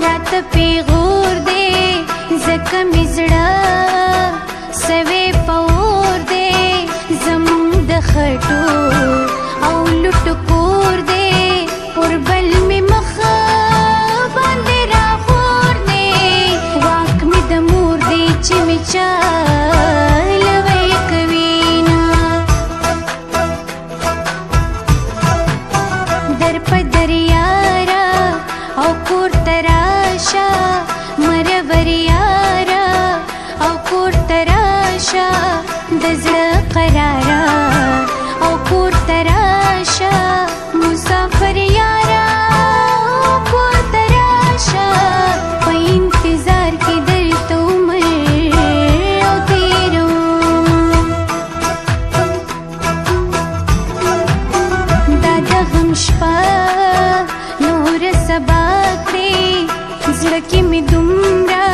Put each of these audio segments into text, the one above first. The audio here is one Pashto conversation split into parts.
راته پیغور دی، ځکه مې زړه سوی پور دی. زمونږ د خټو او لوټ کور دی، پر بل مې مخ باندې راخور دی. واک مې د مور دی چې مې چالوي کوي نه. در په دریارا او کور تراشه، مرور یارا او کور تراشه، د زړه قرارا او کور تراشه، مسافر یارا او کور تراشه. په انتظار کې درته عمر او تیرو. دا د غم شپه نور سبا کړې، زړه کې مې دومره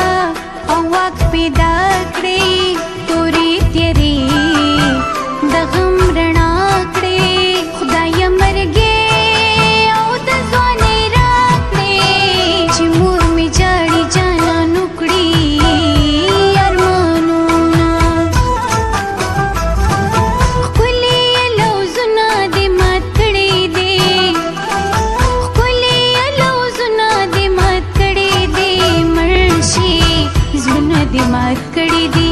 او واک پیدا کړې، تورې تیرې د غم رڼا کړې. خدای مرګې او د ځواني راکړې، چې مور مې جاړي جانانو کړي ارمانونه. ښکلي لوزونه دې مات کړي دي، ښکلي لوزونه دې مات کړي دي، مرشي زړونه دې مات کړي دي.